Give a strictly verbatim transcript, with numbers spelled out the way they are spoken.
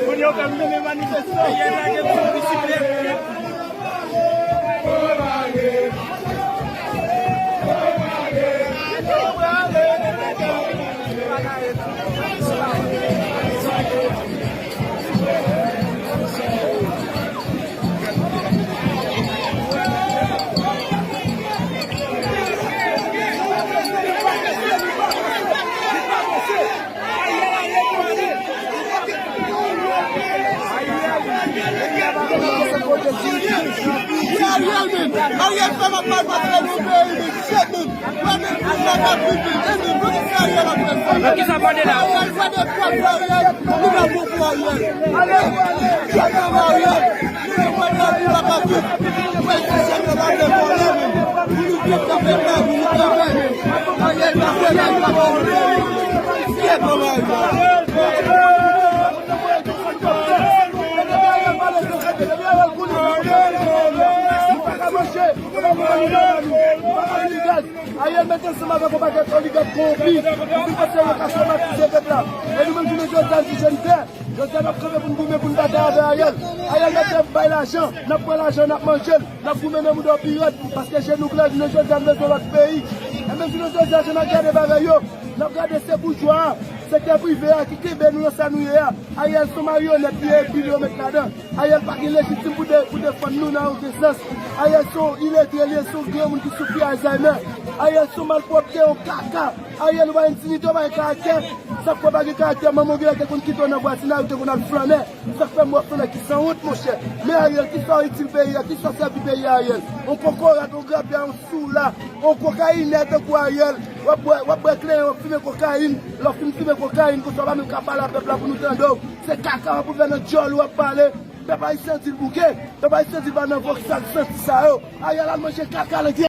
Moun yo fè m tounen manifestan. Ariel, men! Ariel fè m ap mal pase nan peyi, men! Shit, men! Nan kisa pandye la? Ariel mete ansanm avèk yon pakèt oligak kowonpi. Li fin pase yo kase matize pèp la. E nou menm jounen jodi a, nou jèn frè. Jodi a, n ap kanpe pou n goumen, pou n batay avèk Ariel. Ariel mete bay lajan, n ap pran lajan, n ap manje l, n ap goumen nan mouda w pirèt, paske je nou klè, jounen jodi a, n bezwen lòt peyi. E menm jounen jodi a, jan n ap gade bagay yo, n ap gade se boujwa a, sektè prive a ki kenbe nou nan sa nou ye a. Ariel se yon maryonèt li ye, epi yo met ladan. Ariel pa gen lejitim pou de-, pou defann nou nan okenn sans. Ariel se yon iletre, li se yon granmoun ki soufri Alzheimer. Ariel se yon malpwòpte, yon kaka. Ariel ou pa gen diyite, ou pa gen karaktè. Sa k fè w pa gen karaktè, manman w genlè te konn kite w nan vwazinay, ou te konn al flannen. Sa k fè m wè w flannen ki sanwont, monchè. Men Ariel, kisa w itil peyi a, kisa w sèvi peyi a, Ariel? Yon kokorat, yon grapya, yon soula, yon kokayinè tankou Ariel. W ap bwè, w ap bwè kleyon, w ap fimen kokayin. Lè w fin fimen kokayin, konsa w pa menm ka pale a pèp la pou nou tande w. Se kaka w ap ouvè nan djòl ou ap pale. Pèp ayisyen di l bouke. Pèp ayisyen di l pa nan vòksal santi sa yo. Ariel al manje kaka nan